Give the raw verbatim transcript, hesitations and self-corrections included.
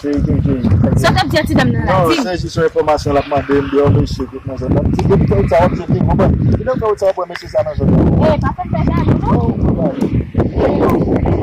Se, se, se, se, Sa w t ap di a ti dam nan la? Non, Di m. Se jis yon enfòmasyon l ap mande m de yon mesye ki nan zòn nan. M di depi fè wout sa w ap jete, ou konprann? Li menm fè wout sa w ap wè mesye sa nan zòn nan. Ey, pa fè m fè gade, non. Oh, konprann.